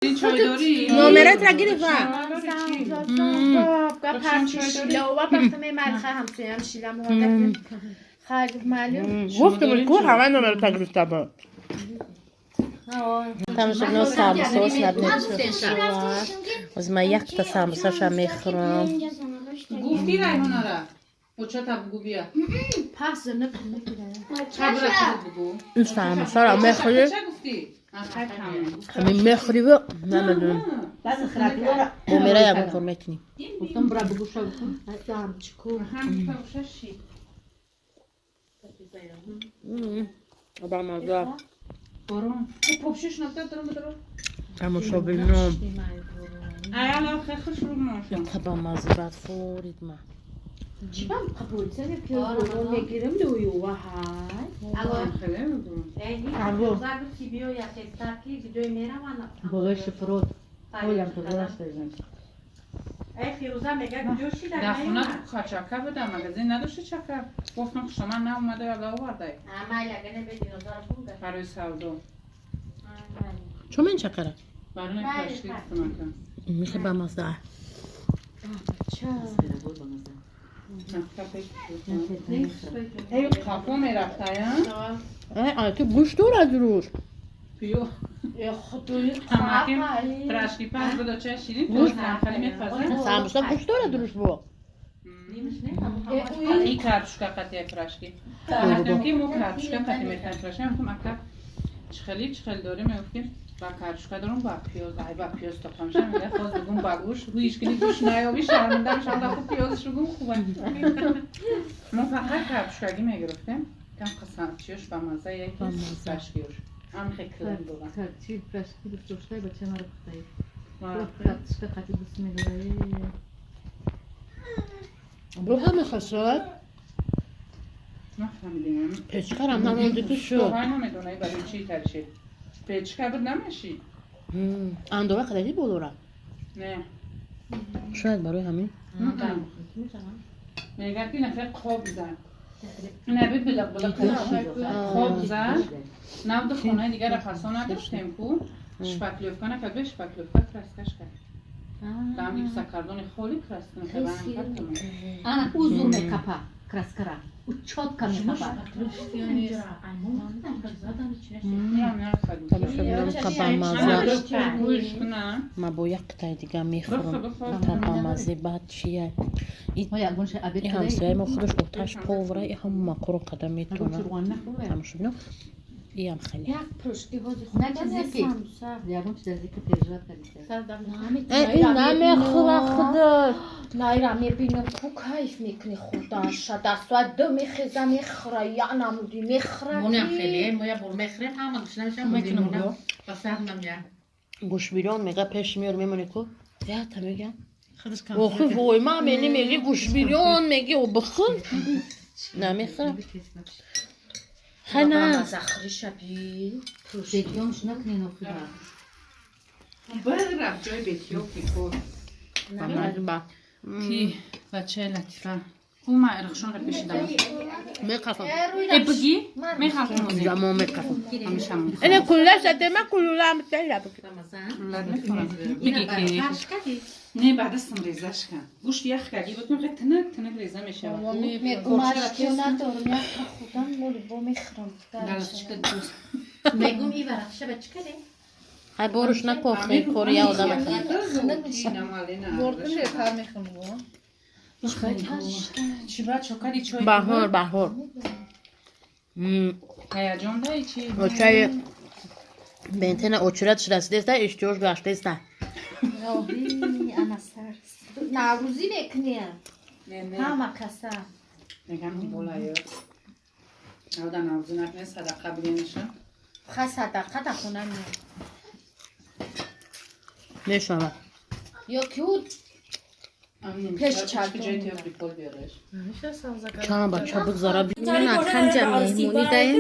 Чой дорӣ? Номератро гирифта. Гуфтам, ку ҳамаи номерата гирифта буд. Тамошобино, самбусаош набинед. Оз ман якта самбусаша мехӯрам. Гуфтӣ Райҳонара? Очата бугу, бия. Қабра худат бугу. Ин самбусаро мехӯрӣ. Ча гуфтӣ? Ҳамин мехӯриву намедонам. Бо мера ягон кор мекунӣ. Гуфтам, бира бугуша. Гуфтам. Бамаза. Борон. Попшиш нафта дорам дорам. Тамошобино. Аяла хе хуш ру моша. Бамаза бад форид ма. Чибам қабул сани пиёз мегирим дую ваҳай. Хеле мегӯм. Болои шифрот. Олям то болаш дажан. Дар хона чака буда, магазин надошти чака. Гуфтам, хушоман наомада, яла овардай. Барои савдо. Чо мен чакара? Барои пашти гуфтам ака. Михе бамаза. Эй, қапо мерафтая? А ту гӯшт дорад рӯш. Пиё. Тамаким пирожки паз буда, чай ширин, хали мепазам. Самбуса гӯшт дорад рӯш бо. И картошка қатия пирожки. Гуфтем, ки мо картошка қати мехоҳем пирожки. Гуфтам, ака, чихели чихел дорем? Мегуфтем, ба картошка дорум, ба пиёз. Ай, ба пиёз тоқамша мега, хоз бугум ба гӯш. Ҳуиш кини гӯш наёби, шарманда мешам, да хуб пиёзш бугум хуба. Мо фақат картошкагӣ мегирифтем. Кам қасам чиёш ба маза, яки пирожкиёш. Ам хе килем дора. Чи пирожки дӯст доштай, бача маро пухтай. Картошка қати дӯст медорай. Бо ҳама хасад. Нафаҳмидем. Печкарам намонди ки шуд. Шоҳай намедонай барои чӣ таршид. Печка буд, намешид. Андора қадари болора. Не. Шояд барои ҳамин. Мегӯяд, ки нафар қоб зад. Наби билақ билақ қоб зад. Навду хонаи дигара фасон надоштем ку. Шпаклёвка накард, бе шпаклёвка краскаш кард. Там гипсокартони холи краска накард. Ана узур мекапа краскара. У чётко мекапа. Тамошобино, бамаза. Ма бо як қитаи дига мехӯрам. Та бамазе баъд чия? И ҳамсояи мо худаш оташ повара, и ҳама қуро қада метона. Тамошобино, иам хеле. Ягон чиз аз ика переживать кардиса. Ин намехӯра худаш. Найра мебинам, ку кайф мекунӣ хурдаша, дастуа ду мехеза, мехӯра, я намуди мехӯра. Монам хеле, моя бор мехӯрем, ҳама гушна мешам, Мекунам. Ба сар намя. Гӯшбирён мега, пеш меёр, мемоне ку ята мегам. Худаш кам. Охи вой, ма мени меги гӯшбирён меги, о бихӯр, намехӯрам. Хана. Захриша би. Бетиёнш накунен охира. Биррафт ҷои бетиё ки ку. Ба. Ки бачаи латифа. Ку ма ирхшонро пешидам. Меқафам. Э, бигӣ? Мехалфам. Замон меқафам. Ҳамешам. Эне кулла шадема куллам тела. Бигӣ ки не, ба дастам резаш кан. Гӯшт ях кардӣ буд, мехоҳ тинак тинак реза мешавад. Мегумашкиё надорам, якта худам моли бо мехӯрам. Галочка дӯст. Мегум, и варақша ба чӣ кардем? Ай, боруш напохи, кори я одам. Бурдум, бетар мехӯрм. Чӣ бачо кади чой? Баҳор, баҳор. Ҳаяҷон даи чӣ? Очаи бентена очуратш расидеста, иштиёш гаштеста. Ана сар. Наврӯзӣ мекунӣ. Ҳама каса. Мегам, болаё. Навда навзӣ накне, садақа бигенеша. Ха, садақа да хона ме. Мешавад. Ё ки ӯ пеш чалдон. Ҷои тиё прикол биёреш. Чанд бача бигзара. Канҷа меҳмонӣ даем,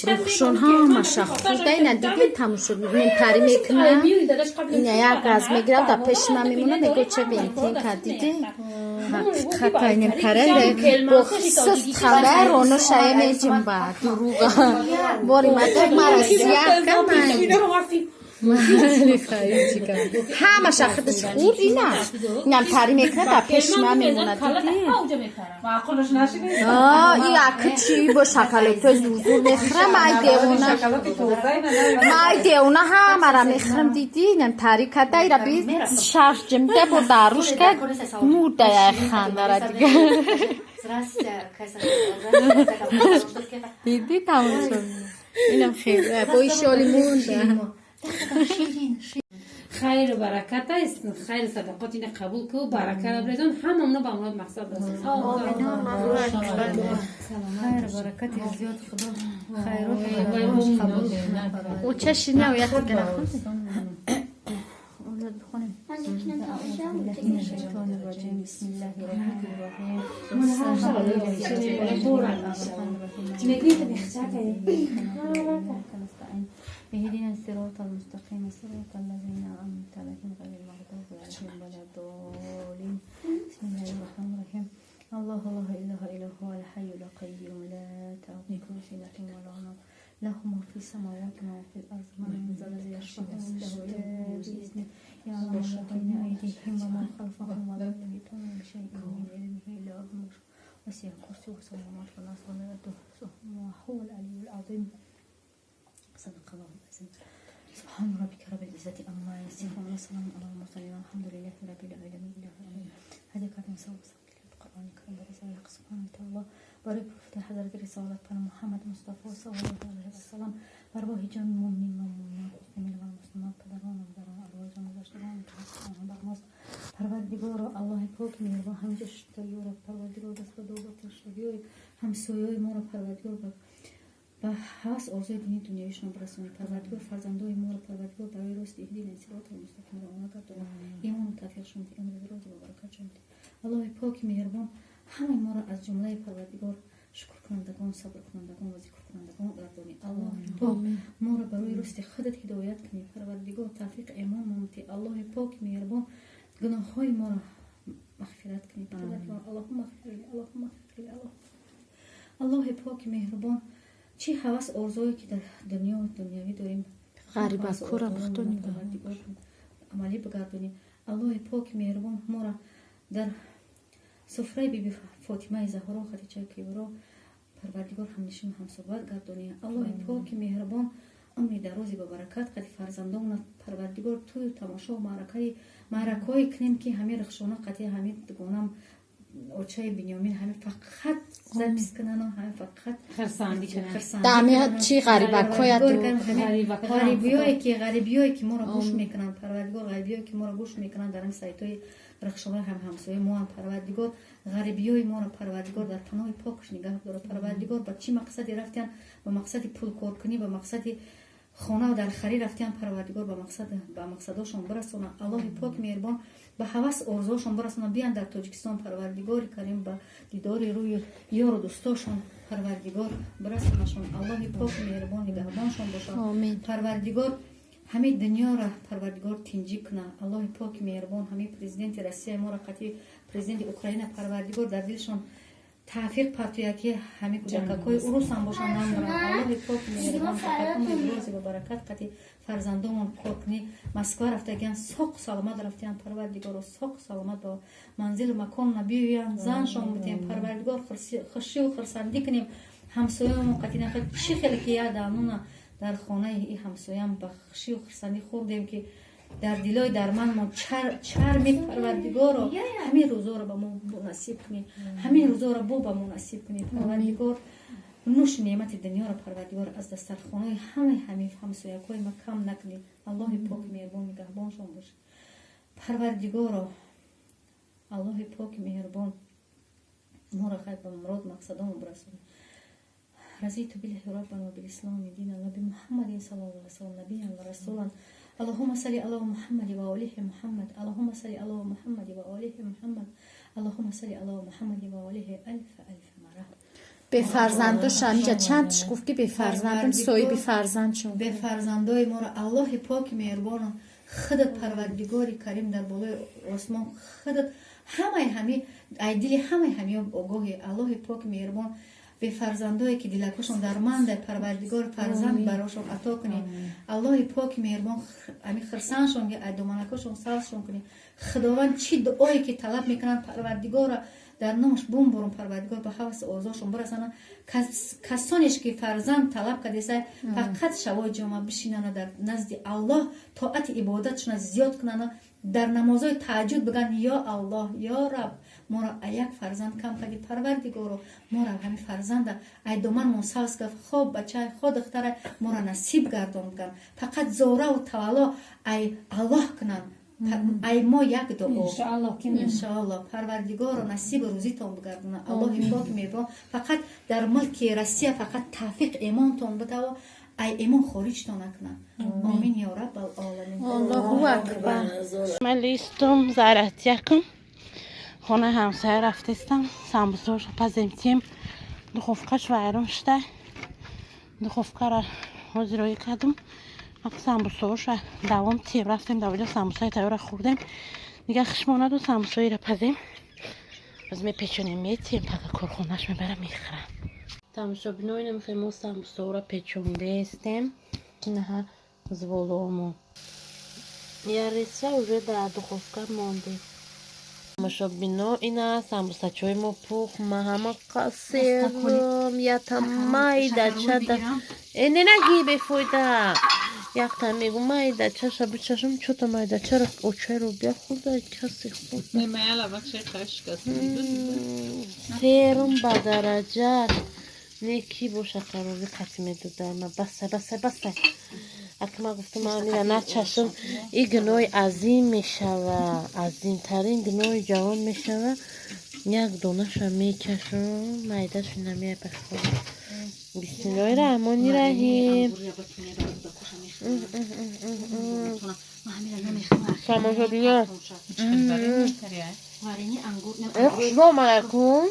рухшон ҳамаша хурда. Ина дидем, тамошо мемпарӣ мекуна. Ина як газ мегирад, дар пеши ман мемона, мего: «Ча бентен кардиде?» Хата немпара бо суст ханда роно шая меҷимба дуруға бори мада мара сиях камай. Ҳамаша худаш хурд. Ина, инам тари мекунад, дар пеши ман мемонад, дидӣ? Маъқулаш нашидӣ? И аки чи бо шоколадҳои зурзур мехӯрам, ай девона. Шоколади тоза ина. Май девона, ҳамара мехӯрам, дидӣ? Инам тари карда, ира би шаш ҷимда бо дарушка мурда, яй хандара дига. Здравствуйте, Кайса. Дидӣ, тамошо, инам хеле бо ишоли мурда. Хайру баракат аст, хайру садақот ина қабул ку, баракара бирезон, ҳамамно ба мурод мақсад расон. Хайр, баракати зиёд, Худо хайрот қабул кунад. Оча шинав як. Олад бихонем. أعوذ بالله من الشيطان الرجيم. بسم الله الرحمن الرحيم. نستعين. اهدنا الصراط المستقيم، صراط الذين أنعمت عليهم، غير المغضوب عليهم ولا الضالين. بسم الله الرحمن الرحيم. الله لا إله إلا هو الحي القيوم، لا تأخذه سنة ولا نوم، له ما في السماوات وما في الأرض، من ذا الذي يشفع عنده إلا بإذنه، يعلم ما بين أيديهم وما خلفهم ولا يحيطون بشيء من علمه إلا بما شاء، وسع كرسيه السماوات والأرض ولا يؤوده حفظهما وهو العلي العظيم. صدق الله العظيم. سبحان ربك رب العزة عما يصفون، وسلام على المرسلين، والحمد لله رب العالمين. هذا كان سوى القرآن الكريم برسالة حق سبحانه وتعالى برای پرفتر حضرت رسالت پر محمد مصطفی صلی الله علیه و سلم، بر روح جان مؤمنین و مؤمنات، مسلمین و مسلمات، پدران و مادران، ارواح جان گذشتگان آنها بر ماست. پروردگار، الله پاک مهربان، همیشه شتایورا پروردگار، دست به دعا پشتگیای همسایه‌های ما را پروردگار به هوس آرزوی دینی دنیایشان برسانی. پروردگار، فرزندای ما را پروردگار برای راست اهدینا صراط المستقیم روانه گردان، ایمان و توفیقشون ده، عمر دراز و برکتشون ده. الله پاک مهربان، همه ما را از جمله پروردگار شکر کنندگان، صبر کنندگان و ذکر کنندگان گردانی. الله پاک، ما را برای راست خودت هدایت کنی. پروردگار، توفیق ایمان ده. الله پاک مهربان، گناه های ما را مغفرت کنی. پروردگار، اللهم اغفر لی، اللهم اغفر لی، اللهم. الله پاک مهربان، چی هوس آرزویی که در دنیا و دنیوی داریم، غریبکورا بختو نگاه. پروردگار، عملی بگردونی. الله پاک مهربان، ما را در سفره بیبی فاطمه زهرا خدیجه کبرا پروردگار همنشین هم صحبت گردونی. الله پاک مهربان، عمری درازی با برکت قد فرزندان پروردگار توی تماشا و معرکه معرکه کنیم که همه رخشانه قطعی همه دگانم очаи Бинёмин ҳами фақат запись кунан, ҳами фақат Хирсандӣ кунанд. хирсандӣ Дами кунанд. чи ғарибакоя ду. Ғарибиёе ки моро гӯш мекунанд, парвардигор, ғарибиёе ки моро гӯш мекунанд дар ин сайтҳои рахшонаи ҳам ҳамсояи мо ҳам, парвардигор, ғарибиёи моро парвардигор дар паноҳи покаш нигаҳ дора. Парвардигор, ба чӣ мақсаде рафтиян? Ба мақсади пулкоркунӣ, ба мақсади хона дар харид рафтиян, парвардигор, ба мақсадошон бирасона. Аллоҳи пок меҳрубон, ба ҳавас орзуошон бирасона, биян дар Тоҷикистон, парвардигори карим, ба дидори рӯи ёру дӯстошон парвардигор бирасонашон. Аллоҳи пок меҳрубон нигаҳбоншон бошад. Омин. Парвардигор, ҳамин дунёра парвардигор тинҷӣ куна. Аллоҳи поки меҳрубон, ҳамин президенти Россия моро қатъи президенти Украина парвардигор дар дилшон тавфиқ партояд, ки ҳамин кӯдакакҳои урусам бошанд, намуранд. Аллоҳи поки меҳрубон, фақат ба баракат қатъи фарзандомон кор кунӣ. Москва рафтагиян, соқ саломат рафтиян, парвардигоро, соқ саломат ба манзилу макон набиёянд, заншон бутем, парвардигор, хушию хурсандӣ кунем ҳамсоямон қатъи. Чӣ хеле ки як дануна дар хонаи и ҳамсоям ба хушию хурсандӣ хӯрдем, ки дар дилои дарманмон чарми, парвардигоро, ҳамин рӯзоро ба мо насиб кунӣ, ҳамин рӯзоро бо ба мо насиб кунӣ, парвардигор. Нӯши неъмати дунёро парвардигор аз дастархонаи ҳамаи ҳамин ҳамсоякҳои ма кам накунӣ. Аллоҳи поки меҳрубон нигаҳбоншон бошад. Парвардигоро, аллоҳи поки меҳрубон, моро хайр ба мурод мақсадомон бирасонӣ. رضيت بالله ربا وبالإسلام دينا وبمحمد صلى الله عليه وسلم نبيا ورسولا. اللهم صل على محمد وآله محمد، اللهم صل على محمد وآله محمد، اللهم صل على محمد وآله ألف ألف مرة. Бефарзандош ҳаминҷа чанд тиш гуфт, ки бефарзандам, соҳиби фарзанд шуд. Бефарзандои моро аллоҳи поки меҳрубоно, худат парвардигори карим, дар болои осмон худат ҳамаи ҳами ай дили ҳамаи ҳамиё огоҳи. Аллоҳи поки меҳрубон. Бефарзандое ки дилакошон дарманда, Парвардигор фарзанд барошон ато кунӣ. Аллоҳи поки меҳрубон ами хирсандшон ки доманакошон савзшон кунӣ. Худованд чӣ дуое ки талаб мекунанд, Парвардигора дар номаш бумбурум, Парвардигор ба ҳаваси орзуошон бирасана. Касонеш ки фарзанд талаб кардеса, фақат шавои ҷома бишинана, дар назди Аллоҳ тоати ибодатшона зиёд кунана, дар намозҳои таҳаҷҷуд бигӯянд: «Ё Аллоҳ, ё Раб, моро як фарзанд кам кардӣ, Парвардигоро, моро ҳами фарзанда ай доманмон савз кард, хоб бачай, хо духтарай, моро насиб гардон», бигӯянд. Фақат зораву тавалло ай Аллоҳ кунанд, ай мо як дуо. Иншоаллоҳ, Парвардигоро насибу рӯзитон бигардона. Аллоҳи поки меҳрубон фақат дар мулки Россия фақат тавфиқ эмонтон битаво, ай эмон хориҷтон накунад. Омин ё раббал оламин. Аллоҳу акбар. Ман листум заратякум хонаи ҳамсоя рафтестам, самбусоша пазем тем. Духовкаш вайрон шуда, духовкара ҳозироӣ кардум, самбусоша давом тем. Рафтем давоҷа, самбусаи тайёра хӯрдем, дига хишмонаду самбусоира пазем, аз мепечонем, метием, пага корхонаш мебарам, мехӯрам. Тамошобино, инамихе мо самбусоро печондаестем, инаҳа зволомо яриса уже дар духовка монде. Тамошобино, ина самбусачои мо пух, ма ҳама қасерум ята майдачада э не, наги, бефоида. Якта мегу майдачаша бичашам, чота майдачара очайро бия хӯрда, касе хӯрда серум ба дараҷаш неки боша, қарори қатӣ медодама. Баса, баса, баса. Акма гуфтам, амира начашам, и гуноҳи азим мешава, азимтарин гуноҳи ҷаҳон мешава. Як донаша мечашам, майдашу намебахӯрам. Бисмиллоҳи раҳмони раҳим. Тамошобино, хушро омадакун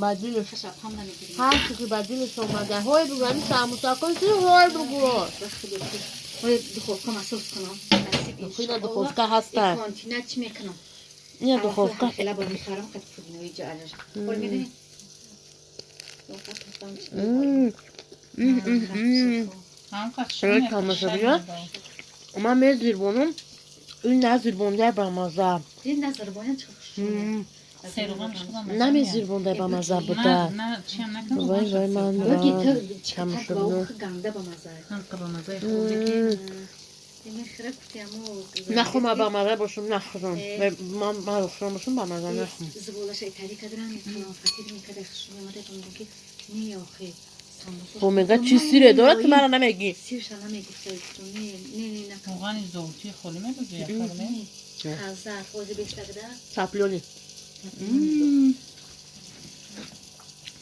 ба дилш, ҳарчи ки ба дилш омада, ҳой бугӯ, ҳами самбусакон чи, ҳой бугӯ. Духовка масос кунам. Ина духовка ҳаста, ина духовка. Хела бо мехарам қад пудинои ҷалаш. Хол медонӣ? Тамошобино, ман мезирбонам, ин назирбондай бамаза. Намезирбондай бамаза буда. Вай, вай, ман тамошобино, нахӯма бамаза бошум, нахӯрам. Ман хӯрам бошум, бамаза нахӯрам. Мега чӣ сире дорад, ки мара намегӣ? Равғани зовутии холӣ медоди? Топлёный.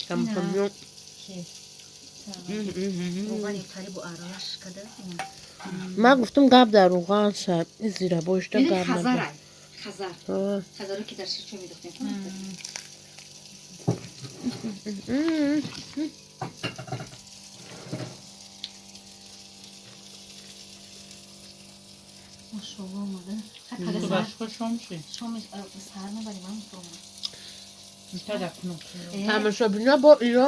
Тамошобино, Равғани қарибу аралаш када. Ман гуфтам, гап дар равған шад, зира бошда гап. Хазар, хазар, хазаро ки дар ширчо медохтем. Машалло омада. Шом ши? Шоми саҳар мебарем, ам. Тамошобино, бо иё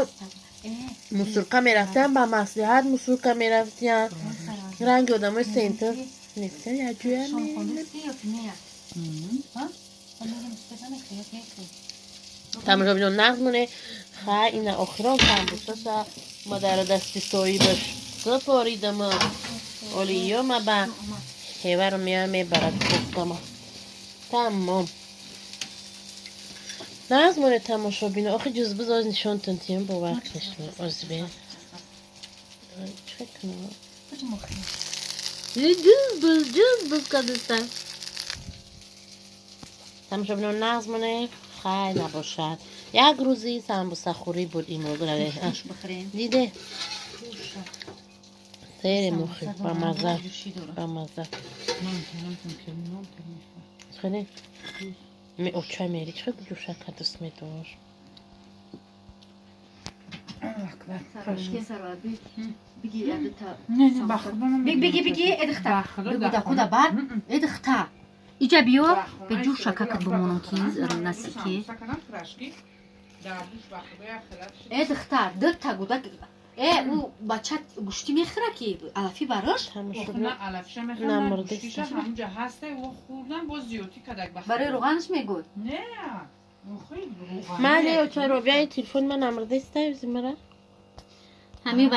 мусурка мерафтан, ба маслиҳат мусурка мерафтиян, ранги одамои центр мегуфтан, яҷоя. Тамошобино, нағз моне. Хай, ина охирон самбусаша ма дар дасти соҳибаш супоридама, оли ё ма ба хеваро меоя, мебарад кофтама, тамом. Нағз моне, тамошобино. Охи ҷузбуз оз нишонтон тием, бовар кунед, озбе чӣ кунам, ҷузбуз ҷузбуз кадиста. Тамошобино, нағз моне. Хай, набошад, як рӯзи самбусахӯрӣ буд имрӯз. Диде, сери мухи бамаза, бамаза. Хеле очай мери, чӣ ҷӯшака дӯст медошт. Беги, беги, эдихта. Бигуда худа бар, эдихта. Иҷа биё, бе ҷӯша какат бимонам ки наси ки. Э духтар, дута гудак. Э ӯ бача гӯштӣ мехӯра ки алафӣ барош? Алафиша мехӯра, гӯштиша ҳамунҷа ҳаста, ӯ хӯрдан боз зиёдтӣ кадак ба. Барои рӯғанаш мегӯй? Не. Мали оча Робиаи телефон ман намурдеста зимара. Ҳамин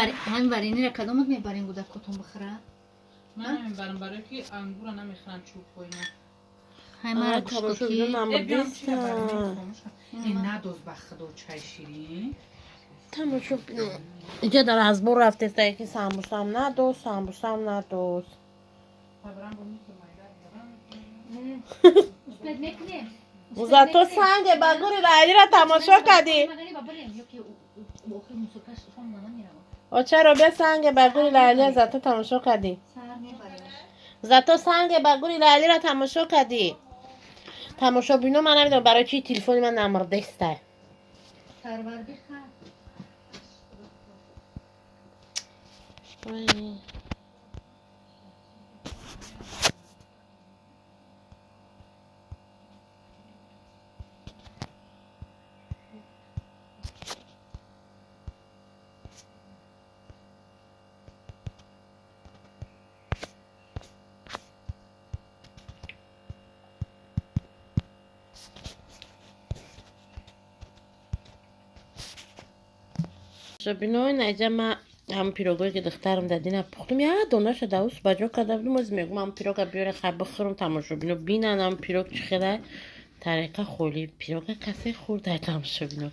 варенира кадомат мебарем гудакотон бихӯра? Ман намебарам барое ки ангура намехӯрам чӯбҳоина. Ҳай мара гӯштоки. Ин надоз ба худо чай ширин. Тамошо иҷа дар азбор рафтеста яки самбусам надоз, самбусам надоз. Зато санге ба гури Лайлиро тамошо кардӣ. Оча Робия санге ба гури Лайлиро зато тамошо кардӣ. Зато санге ба гури Лайлиро тамошо кардӣ. Тамошобино ман намедонам барои чи телефони ман намурдеста. Тамошобино наҷа ма ҳам пирогое ки духтарам дадина пухтум, як донаша даус ба ҷо карда будум. Оз мегум ҳам пирога биёре хай бихӯрам, тамошобино бинан ҳам пирог чӣ хела тариқа холи пирога касе хӯрда тамошобино.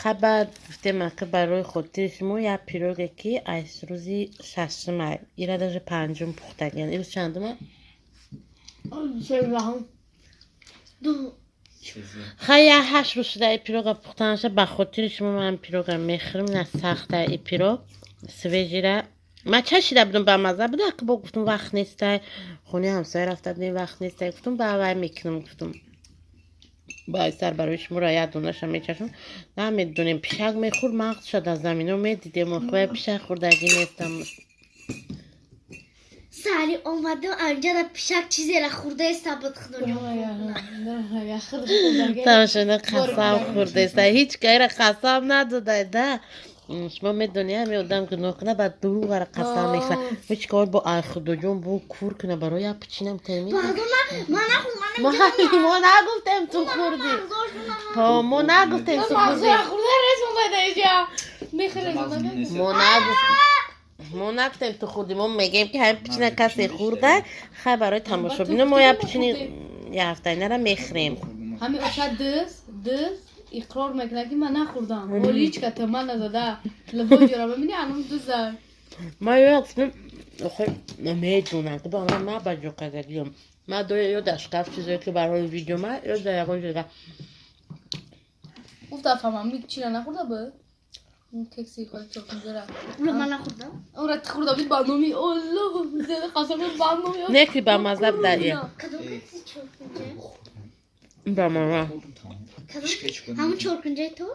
Хай баъд гуфтем ака барои хотири шумо як пироге ки аз рӯзи шашума ира даже панҷум пухтагиян. Ирӯз чандума? Хай як ҳашт рӯз шуда и пирога пухтанаша. Ба хотири шумо ман пирога мехӯрам. На сахта и пирог свежира ман чашида будам, ба маза буда. Ака бо гуфтум вақт нестай, хонаи ҳамсоя рафта будем, вақт нестай. Гуфтум ба вай мекунам, гуфтум ба сар барои шуморо як донаша мечашам. Намедонем пишак мехӯрд, мағзша дар замино медидем. Охвай пишак хӯрдагӣ нестам. Сари омадам анҷада пишак чизера хӯрдаеста буд худоҷон. Тамошоина қасам хӯрдаеста. Ҳеҷ кайра қасам надодай да. Шумо медонӣ ҳамин одам гуноҳ кунад, баъд дурӯғара қасам мехӯрад. Ҳеҷ кор бо ай худоҷон бо кур куна барои як пичинам теми. Мо нагуфтем ту хӯрдӣ. Мо нагуфтем ту хӯрдӣ. Мо нагуфтем. Мо нагуфтем ту хӯрдӣ, мо мегӯем ки ҳамин пичина касе хӯрда. Хай барои тамошобино мо як пичини як ҳафтаинара мехӯрем. Ҳамин оша дыз иқрор мекунад ки ман нахӯрдам. Ҳоличка та ман назада. Лабои ҷора мебинӣ анум дуза. Ман ё гуфтам охир намедонам ки ба ман ма ба ҷо кардагиам. Ман до ё дар шкаф чизое ки барои видео ма ё дар ягон ҷойга. Гуфт афамам чира нахӯрда буд? Кекси холи чоркунҷара. Ура ман нахӯрдам. Ура ти хӯрда буд ба номи Аллоҳ. Қасам ба номи. Не ки ба маза буда. Кадом кекси чоркунҷа? Ба маза. Ҳамун чоркунҷаи ту?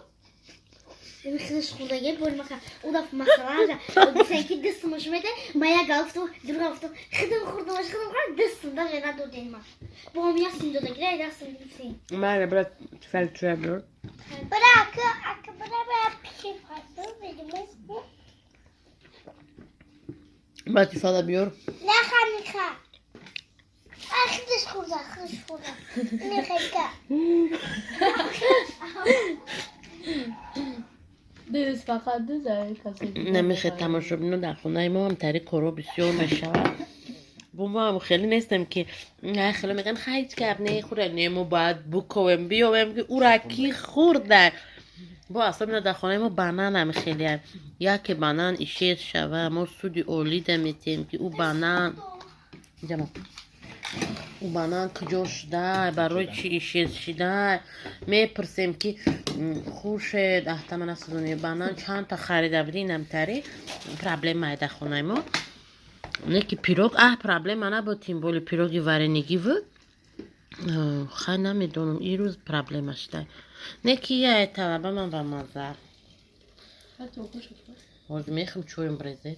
Худаш хӯрдаги бори мака. У даф масалан дисен ки дастмаш меде, ма як галфту, друга гафту, худам хӯрдамаш, худам хӯрдам, дастм даже надодем ма. Бо ҳам як сим додаги, як сим сим. Мара брат фал чуя. Бра ака, ака бра бра пиши фасу, видимес. Ба тифала биёр. Не ханиха. Худаш хӯрда, худаш хӯрда. Нехайка. Дыз фақат дыз касе. Намехе тамошобино дар хонаи мо ҳам тари коро бисёр мешавад. Бо мо ҳам хеле нестем ки на хеле мегӯянд хай ҳеҷ гап нехӯрад. Не, мо бояд буковем, биёвем ки ура ки хӯрда. Бо асобино дар хонаи мо банан ҳам хеле яке банан ишез шава, мо суди олӣ даметем ки ӯ банан ҷамо ӯ банан куҷо шуда, барои чӣ ишез шида. Мепурсем ки хуршед аҳтама насудони банан чандта харида будӣ, инамтари проблемае дар хонаи мо. Не ки пирог проблема набуд, тим боли пироги варенигӣ буд. Хай намедонам, ирӯз проблема шуда. Не ки яе талаба ман ба маза. Ҳозир мехӯрам чойм брезе.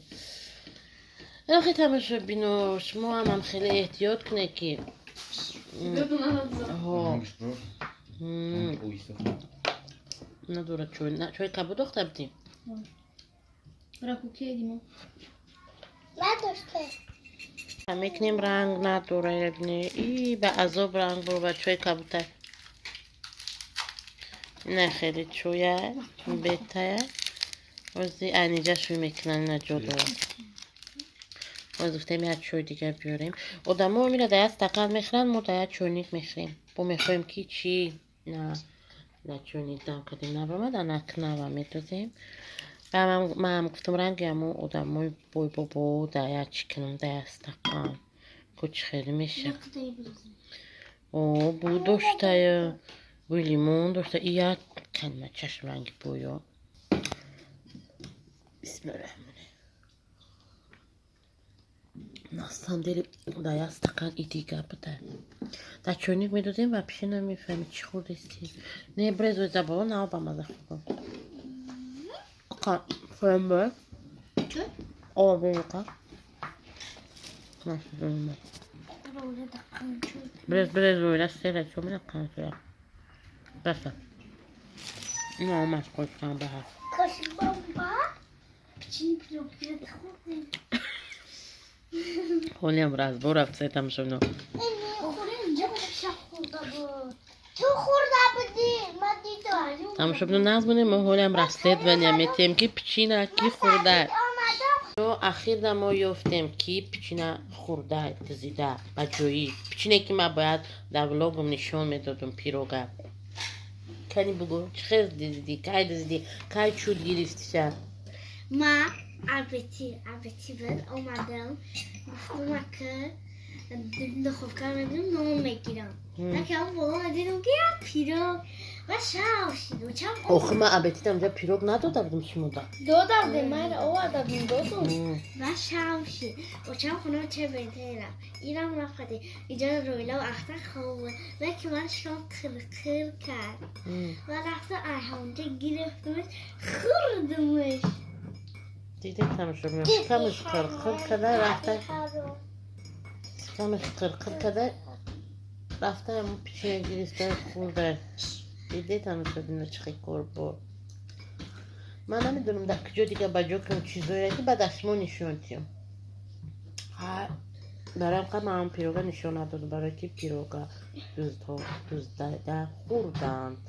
Охи тамошобино, шумо ҳамам хеле эҳтиёт кунед ки Надорад чой. Чой кабуд дохта будем? Мекунем ранг надора и ба азоб ранг буро ба чой кабута. Не хеле чоя бетая. Ози айниҷа шӯй мекунан ина ҷо дорад. Боз гуфтем як чой дигар биёрем. Одамо мира да як стакан мехӯранд, мо да як чойник мехӯрем. Бо мехоҳем ки чӣ на да чойник дам кардем набаромад, анак нава медозем. Маам гуфтам ранги ҳамо одамои бой бобо да як чӣ кунам да як стакан. Ку чӣ хеле меша. О, бу доштая, бӯи лимон дошта. И як калима чашм ранги бӯё. Бисмиллоҳир. На самом деле, да як стакан и дига буда. Да чойник медодем вообще намефаҳми чӣ хӯрдести. Не брезои заболо нав ба маза хӯрдам. Хӯрам Чой? О, беқа. Брез брез ойра сера чомина қанчоя. Баса. Не омад қошқан баҳа. Қошбомба? Печенье пирог хӯрдем. Ҳолиам разбор рафта тамошобино. Ту хӯрда будӣ, ман дидам. Тамошобино нағз мо ҳолиам расследование метиҳем ки пичина ки хӯрда. Ахирда мо ёфтем ки пичина хӯрда дизида ба ҷои. Пичине ки ман бояд дар влогам нишон медодам пирога. Кани бугӯ, чӣ хел дизидӣ, кай дизидӣ, кай чуд гирифтиша? Ма абети буд, омадам, гуфтам ки духовка медам, нон мегирам. Накам боло дидам ки як пирог ва шав шид. Охи ман абетидам ҷа пирог надода будам шумода. Дода будем, ман оварда будем, додум. Ва шав шид. Очам хона ча бентера. Ирам рафтади. Иҷа рӯйлав ахта хоб буд. Ва ки ман шикам қир-қир кард. Ва рафта ҳамонҷа гирифтамаш, хӯрдамаш. Дидем тамошобино, шикамаш қир-қир карда рафта. Шикамаш қир-қир карда рафта ҳамон пичина гирифта хӯрда. Диде тамошобино чӣ хел кор буд. Ман намедонам дар куҷо дига ба ҷо кунам чизоеро ки ба дастмо нишон диҳам. Барои ҳам ман пирога нишон надодам, барое ки пирога дуздҳо дуздида хӯрданд.